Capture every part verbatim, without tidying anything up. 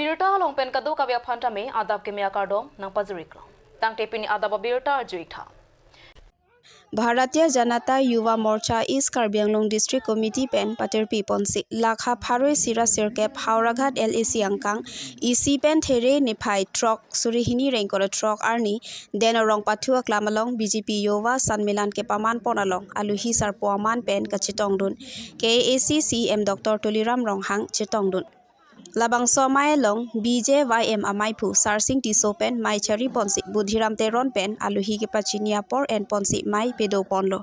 Birta along pen kadokave aphan tame adap keme akardom nangpajiriklo. Tangte pini adap abirta arjuitha. Bharatiya Janata Yuva Morcha East Karbi Anglong District Committee pen patirpi ponsi lakha pharo isi ra sirkep Howraghat L A C angkang isi pen There niphai throk suri hini ra ingkoi ra throk arni Den Arong Pathu Aklam along B J P Yuva Sanmelan kepaman pon along aluhi sarpo aman pen kachetongdun K A A C C E M Doctor Tuliram Ronghang chetongdun. Labangso amei along B J Y M ameiphu Sarsing Tisso pen mei chari ponsi Budhiram Teron pen aluhi kepachini apor en ponsi mei pedo ponlo.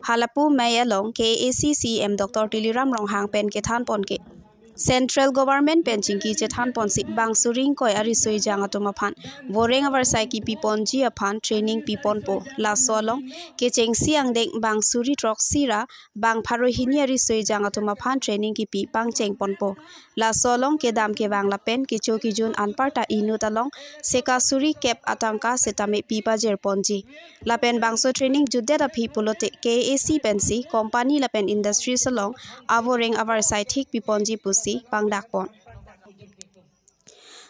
Halapu mei along K A A C C E M Doctor Tuliram Ronghang pen kethan pon ke Central Government pen chingki chethan ponsi bang suri ingkoi ariso ejang atum aphan voreng avarsai kipi ponji aphan training pi ponpo. Laso along kechengsi angdeng bang suri throksi ra bang pharo hini ariso ejang atum aphan training kipi pangcheng ponpo. Laso along kedam kevang lapen kecho kejun anparta inut along seka suri kep atangka setame pi pajir ponji. Lapen bangso training jutdet aphi pulote K A A C pensi company lapen industries along avoreng avarsai thik pi ponji pusi pangdak pon.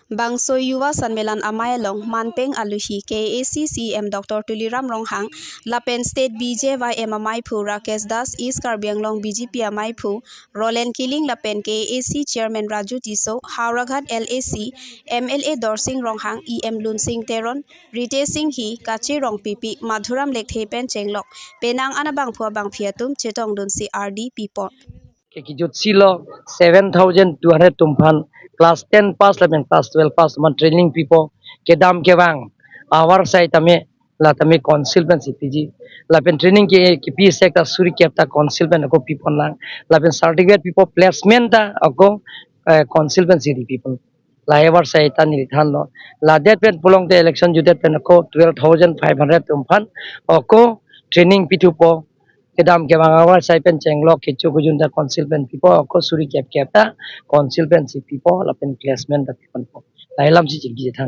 Bangso Yuva Sanmelan amei along manpeng aluhi K A A C C E M Doctor Tuliram Ronghang lapen State B J Y M ameiphu Rakesh Das, East Karbi Anglong B J P ameiphu Roland Killing lapen K A A C Chairman Raju Tisso, Howraghat L A C M L A Dorsing Ronghang, E M Lunsing Teron, Ritesh Singhi, Kache Rongpipi, Madhuram Lekthe pen chenglok penang an abangphu abangphi atum chetongdunsi ardi pi pon. Ke kejutsi lo seven thousand two hundred atum aphan class ten pass lapen class twelve pass atum aphan training pipo, kedam kevang avarsai tame la tame council pensi piji, lapen training ke kipi sek ta suri kep ta council pen ako pi pon lang, lapen certificate pipo, placement ta ako, eh, council pensi ri pi pon. La avarsai ta neli thanlo. Ladet pen pulote election jutdet pen ako twelve thousand five hundred atum aphan ako training pithupo. Kedam kevang avarsai pen chenglok kecho kejun ta council pen pipo, ako suri kep kep ta council pensi pipo, lapen placement ta pi ponpo. Lahei alamsi chingki chethan.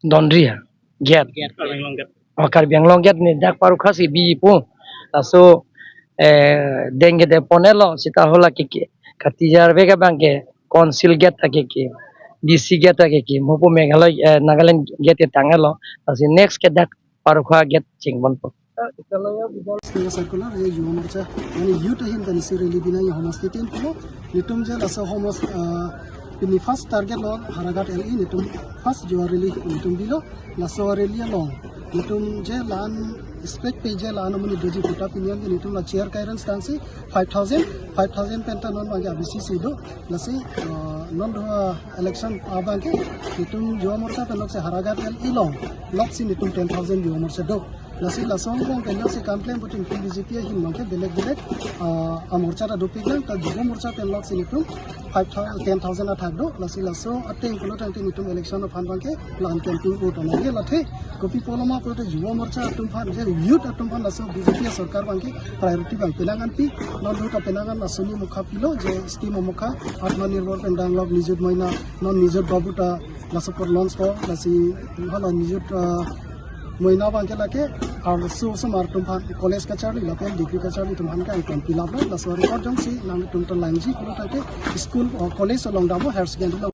Donri ha. Gate. Gate, Karbi Anglong Gate. Oh, Karbi Anglong Gate ni dak parokha si bipo. Laso, eh, dengke de ponelo seta hala ke ke. Katijar vek abangke Council Gate ta ke ke. D C Gate ta ke ke. Mopu Meghalaya, eh, Nagaland Gate ke tanglo. Lasi next ke dak parokha gate chingponpo. State circular, ye Yuva Morcha, yani youth ahin kanisi rally binong ye homastay tin pulo, netum je laso homos, ah, pini first target lo Howraghat L A, netum first Yuva rally netum bilo, laso rally along netum je la-an expect pe je la-an amonit doji kota pini an netum la chair kairan stansi five thousand, five thousand pen ta non abangke abisi si do, lasi, ah, non do, ah, election abangke netum Yuva Morcha pen loksi Howraghat L A along loksi netum ten thousand Yuva Morcha do. Lasi laso angbong pen loksi kam klem putin pin B J P ahin abangke belek belek, ah, amorcha ta dopik lang, ta Yuva Morcha pen loksi netum five thousand, ten thousand athak do. Lasi laso ateng pulo tangte netum election aphan abangke la-an campaign vote anai ye lathe. Kopi pulo ma pulote Yuva Morcha atum aphan, je youth atum aphan laso B J P sorkar abangke priority abang penang an pi, non do ta penang an asoni mukha pilo, je scheme mukha, Atmanirbhar pen danglok, Nijut Moina, non Nijut Babu ta laso apor launch po, lasi hala Nijut, ah, Moina abangke lake, arloso osomar atum aphan college kacharli lapen degree kacharli atum aphan ke angton pilap lo, laso record jongsi nangtum ta langji pulo tangte school, ah, college along damo higher secondary along.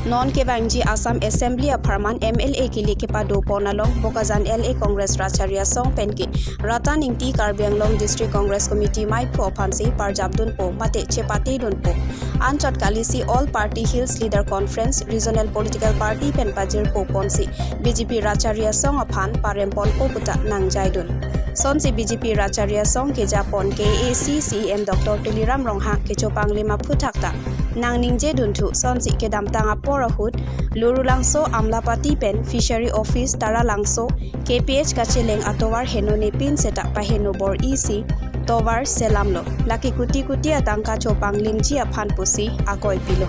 Non kevangji Assam Assembly apharman M L A kili kepado pon along Bokajan L A Congress Rachari Asong pen ke Ratan Ingti Karbi Anglong District Congress Committee maiphu aphansi parjap dunpo mate chepate dunpo. Anchot kalisi All Party Hills Leader Conference Regional Political Party pen pajirpo ponsi B J P Rachari Asong aphan parem ponpo puta nangjai dun. Sonsi B J P Rachari Asong keja pon K A A C C E M Doctor Tuliram Ronghang kechopanglim aphuthak ta nangningje dunthu sonsi kedamtang apor ahut Lurulangso Amlapati pen Fishery Office Taralangso K P H kacheleng atovar heno nepin seta paheno bor-isi tovar selamlo. Lake kuti kuti atangka chopanglimji aphan pusi akoi pilo.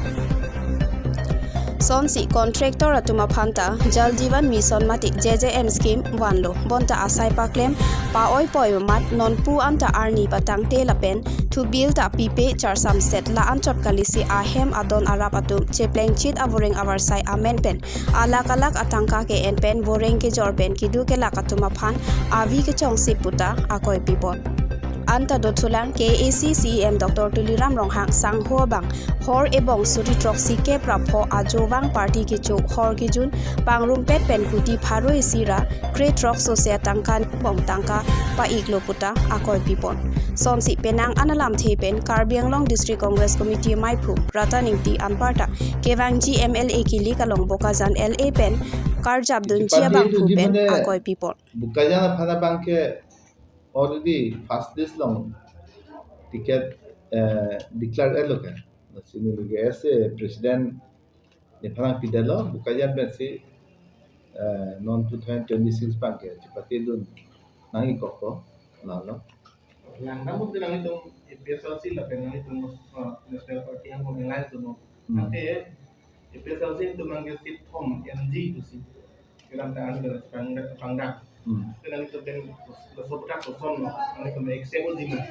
Sonsi contractor atum aphan ta Jal Jeevan Mission mate J J M scheme vanlo. Bonta asai paklem pa-oi poi mat nonpu anta arni patangte lapen thubil ta pipe charsamset la anchot kalisi ahem adon arap atum cheplengchit avoreng avarsai amen pen alak alak atangka ke-en pen voreng kejor pen kedo kelak atum aphan avi kechongsi puta akoi pipon. Anta dothulang K A A C C E M Doctor Tuliram Ronghang sangho abang hor ebong suri throksi kep ra pho ajovang party kecho hor kejun pangrumpet pen kuti pharo isi ra kre throksi sose atangka bom tangka pa-iklo puta akoi pipon. Sonsi penang analamthe pen Karbi Anglong District Congress Committee maiphu Ratan Ingti anparta kevangji M L A kilik along Bokajan L A pen karjapdunji abangphu pen akoi pipon. Bokajan aphan abangke already first list along ticket, eh, declare etlo ke. Lasi neli ke as a president nephan nangpidetlo, Bokajan pensi, eh, non two thousand twenty-six abangke chepatedun nang-ikokpo, lalo. Langdam pute nanglitum A P H L C lapen nanglitum, eh, National Party angbong alliance dun. Hmm. Ante A P H L C atum abangke seat thom N G tu si. Kelang tangan ke pangdak, pangdak. Hmm. Ke nanglitum pen laso aphuthak koson, nanglitum accept-o jima.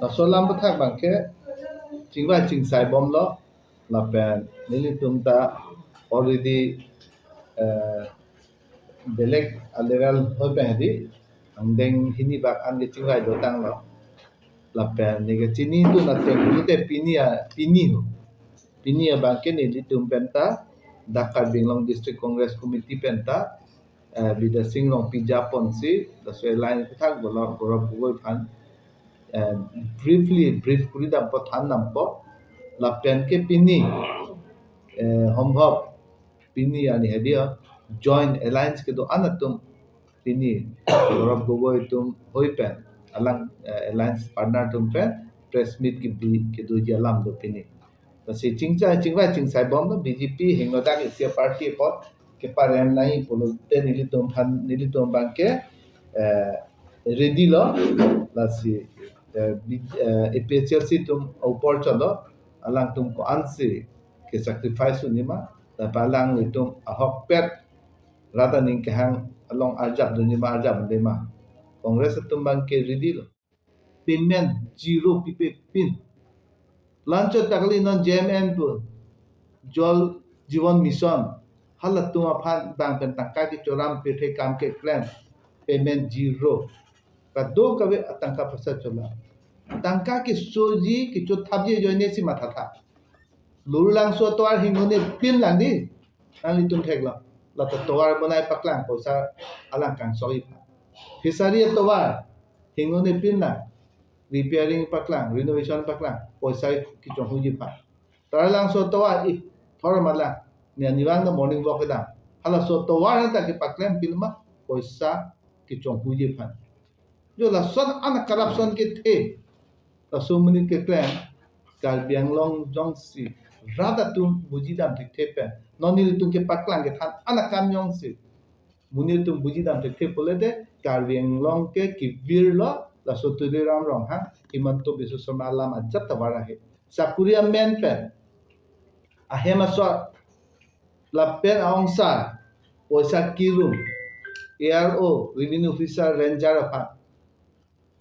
Laso alam aphuthak abangke chingvai chingsai bomlo, lapen nelitum ta already, eh, belek a-level hoi pen hedi, angdeng hini bak an ke chingvai dotanglo. Lapen neke chinidun ateng pute pini a, pini ho. Pini abangke nelitum penta, dak Karbi Anglong District Congress Committee penta, eh, Bidya Sing Rongpi japonsi, laso alliance aphuthak Gaurav, Gaurav Gogoi aphan, eh, briefly, brief kuri dampo, than dampo, lapen ke pini, eh, hombhok, pini ani hedi, joint alliance kedo-an atum pini Gaurav Gogoi atum hoi pen, alang, eh, alliance partner atum pen press meet kebi, kedoji alam do pini. Lasi chingcha, chingvai chingsai bomlo, B J P hingno dak isi a-party apot keparem nangji pulote nelitum aphan, nelitum abangke, eh, ready lo, lasi, eh, B-, eh, A P H L C atum upor cholo, alangtum ko-ansi ke-sacrifice unji ma, lapen alanglitum ahokpet rat aning kehang along arjapdunji ma, arjapdunde ma. Congress atum abangke ready lo. Payment zero pipe pin. Lanchot ta kali non J M N pu, Jal Jeevan Mission. Halatum aphan bang pen tangka kechoram, pirthe kam keklem. Payment zero. Kadokave atangka poisa chola. Tangka kesoji, kechothapji ajoine si mathatha. Lurlangso atovar hingno ne pinlang di. Nanglitum theklo. Lata tovar bonai paklang, poisa alang kangsokji aphan. Fishery atovar hingno ne pinlang. Repairing paklang, renovation paklang, poisa kechonghuji aphan. Taralangso atovar, ih, thor malang. Ne anivang na morning walk kedam. Halaso atovar nang ta kepaklem pil ma, poisa kechonghuji aphan. Jo lason an corruption kethe. Laso amonit keklem, Karbi Anglong jongsi rat atum buji dam thekthe pen, non nelitum kepaklang kethan an akam jongsi monit atum buji dam thekthe pulote, Karbi Anglong ke kevirlo, laso Tuliram Ronghang, Himanta Biswa Sarma alam ajat ta var ahe. Sakuri amen pen, ahem asor, lapen a-ongsar, poisa kirum, A R O, revenue officer, ranger aphan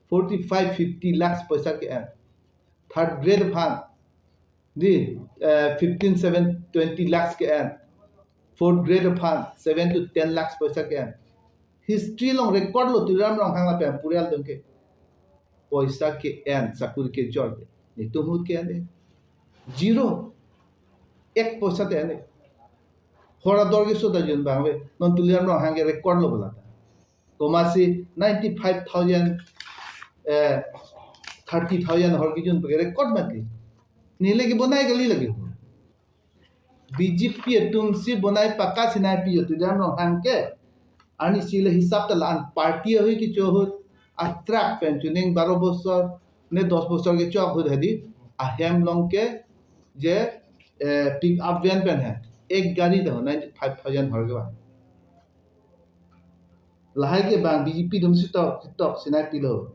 forty-five, fifty lakhs poisa ke-en. Third grade aphan, di, eh, fifteen, seven, twenty lakhs ke-en. Fourth grade aphan, seven to ten lakhs poisa ke-en. History along record lo Tuliram Ronghang lapen apurial atum ke. Poisa ke-en, sakuri kejor ke. Netum ahut ke-en de. Zero. Ek poisa ta en de. Hor ador keso ta jun abang ave. Non Tuliram Ronghang ke record lo bola ta. Komatsi ninety-five thousand, eh, thirty thousand hor kejun pu ke record mati. Neli ke bonai kali lake. B J P atum si bonai pakka si nangpi jo Tuliram Ronghang ke. Arnisi le hisap ta la-an party ahui kecho ahut, a-truck pen chuning baro bosor ne dos bosor kecho ahut hedi, ahem along ke je, eh, pick up van pen he. Ek gari ta ninety-five thousand hor kevang. Lahai ke bang B J P atum si tok, tok si nangpilo.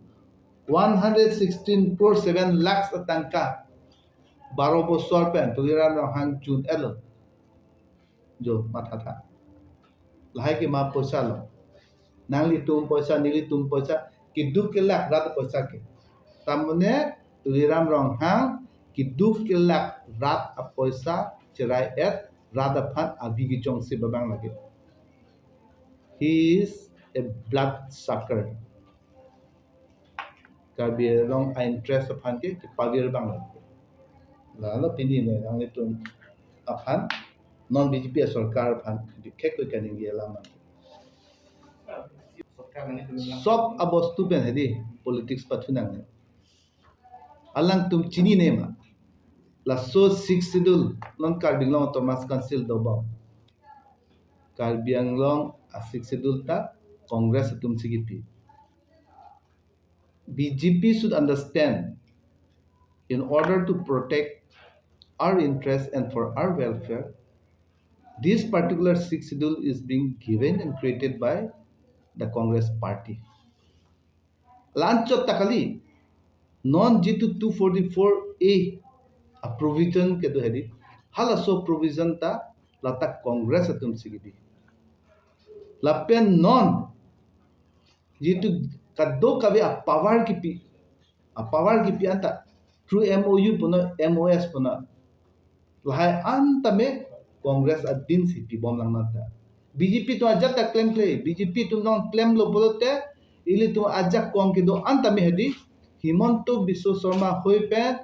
One hundred sixteen crore seven lakhs atangka baro bosor pen Tuliram Ronghang jun etlo. Jo mathatha. Lahai ke ma poisa lo. Nanglitum poisa, nelitum poisa, keduk kelak rat poisa ke. Tamone Tuliram Ronghang keduk kelak rat apoisa cherai-et, rat aphan abi kechongsi babang lake. He is a blood sucker. Karbi Anglong a-interest aphan ke kepavir abang lo. Lalo pini ne nanglitum aphan non B J P sorkar aphan bikhek ko kaningje alam. Sob abostu pen hedi politics pathu nangne. Alangtum chinine ma? Laso Sixth Schedule non Karbi Anglong Autonomous Council dobom. Karbi Anglong a-Sixth Schedule ta Congress atum si kipi. B J P should understand, in order to protect our interests and for our welfare, this particular Sixth Schedule is being given and created by the Congress party. La-anchot ta kali, non jitu two forty-four A a-provision kedo hedi, halaso provision ta lata Congress atum si kipi. Lapen non jitu kadokave a-power kipi, a-power kipi anta through M O U punon, M O S punon, lahai anta me Congress adin si pibom lang nang ta. B J P atum ajat ta klemkle, B J P atum nangklemlo pulote, ilitum ajakong kedo anta me hedi, Himanta Biswa Sarma ahoi pen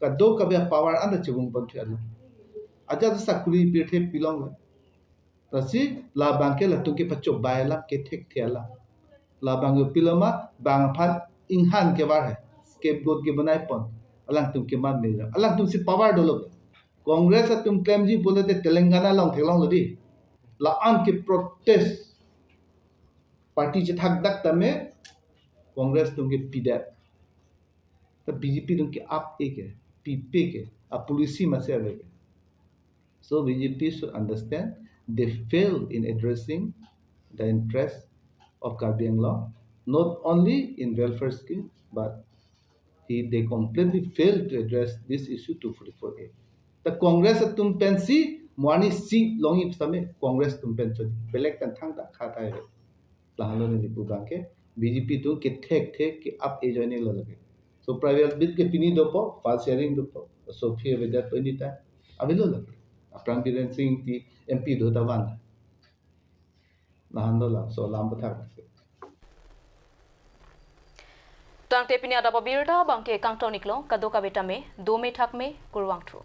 kadokave a-power anta chevung pon thia lo. Ajat sakuri pirthe pilong lo. Lasi labang ke latum kepachobai alam, kethekthe alam. Labang yo piloma, bang aphan inghan kevar hai, scapegoat ke banai pon. Alangtum keman me. Alangtum si power dolo. Congress atum klemji pulote Telangana along theklonglo di. La-an keprotest party chethak dak tame Congress atum kepidet. Ta B J P atum ke-ap-e ke, pipe ke, a-policy masi ave ke. So B J P should understand they fail in addressing the interests of Karbi Anglong, not only in welfare scheme, but he, they completely fail to address this issue two forty-four A. Ta Congress atum pensi, mo arni si longji sitame Congress atum pen chot, belek pen thangta khatai. Lahenlo neli pu abang ke, B J P atum kethekthe ke-ap-e ajoine lo lake. So private bid ke pini dopo, file sharing dopo. So aphi avedet anytime. Avelo lake. Aphrang Biren Singh Engti M P do ta van. Lahenlo la, so alam pathak. Tangte pini adap abirta abang ke kangton-iklo, kadokave tame, dome thakme, kurvangthu.